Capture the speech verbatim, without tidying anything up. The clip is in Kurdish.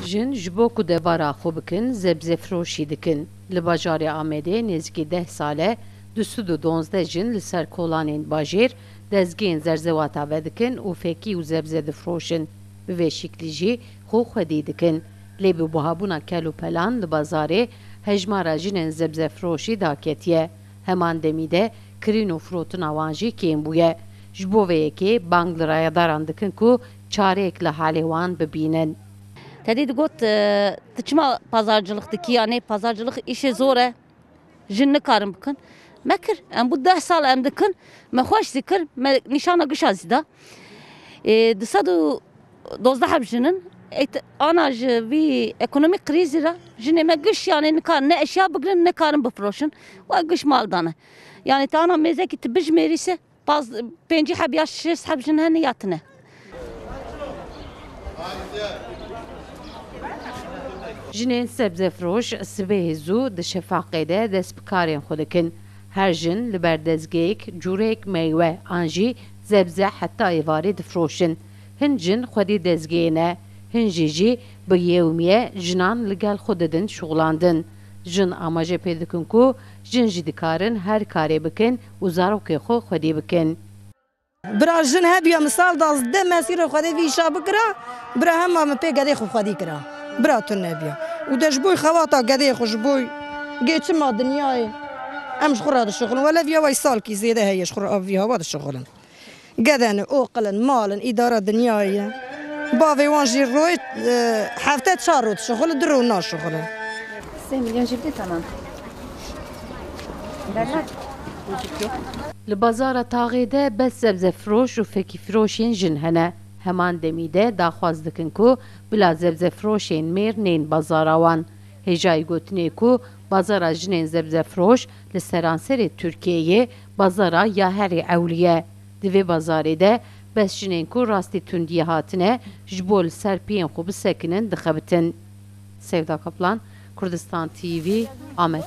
Jin ji bo ku debara xwe bikin, zebzefiroşî dikin. Li bajarê Amedê nêzîkî deh sal e, du sed û duwazdeh jin li ser kolanên bajêr dezgehên zerzewata vedikin û fekî û zebze difiroşin. Bi vê şiklî jî xwe xwedî dikin. Lê bi buhabûna kel û pelan li bazarê hejmara jinên zebzefiroşî daketiye. Heman demî de kirîn û firotina wan jî kêm bûye. Ji bo vê yekê bang li rayedaran dikin ku çareyek li halê wan bibînin. Tedî digot, e, "Tu çima pazarcılık dikî? Yanî pazarcılık îşê zor e. Jin nikarin bikin." Me kir. Em bû deh sal em dikin. Me xweş zî kir. Me nîşana gişa zî da. E, du sed û dozdeh heb jin in. Ê, t-, ana ji vî ekonomîk krîzî re jinê me giş, yanî nikarin ne eşya bigirin, nikarin bifiroşin. Wa giş mal dane. Yanî te ana mêzekî tu bijmêrî se, paz-, pêncî heb ya şêst heb jin hene ya tine. Jinên sebzefiroş sibehê zû di şefaqê de dest bi karên xwe dikin. Her jin li ber dezgehek cûreyek meywe an jî zebze heta êvarê difiroşin. Hin jin xwedî dezgehê ne, hin jî jî bi yewmiye jinan li gel xwe didin şixulandin. Jin amaje pê dikin ku jin jî dikarin her karê bikin û zarokê xwe xwedî bikin. Bira jin hebiya misal da ez deh mesîrê xwedê vî îşa bikira, bira hema min pê gedê xwe xwedî kira. Bira tu nebiya. Û de ji bo xewata gedê xwe, ji bo gê çima dinyayê em ji xwe re dişixulin. Wele viya wey salkî zêde heye ji xwe re vî hewa dişixulin. Gedene, oqilin, malin, îdara dinyayê ye. Bavê wan jî royê, e, hefte çar roj dişixulin, du roj naşixulin. Sê milyon jî bide tamam. Li bazara taxê de bes sebzefiroş û fekîfiroşên jin hene. Heman demî de daxwaz dikin ku bila zebzefiroşên mêr nên bazara wan. Hêjayî gotinê ku bazara jinên zebzefiroş li seranserê Tirkiyeyê bazara ya herî ewlî ye. Di vê bazarê de bes jinên ku rastî tundiyê hatine ji bo li ser piyên xwe bisekinin dixebitin. Sevda Kaplan, Kurdistan T V, Amed.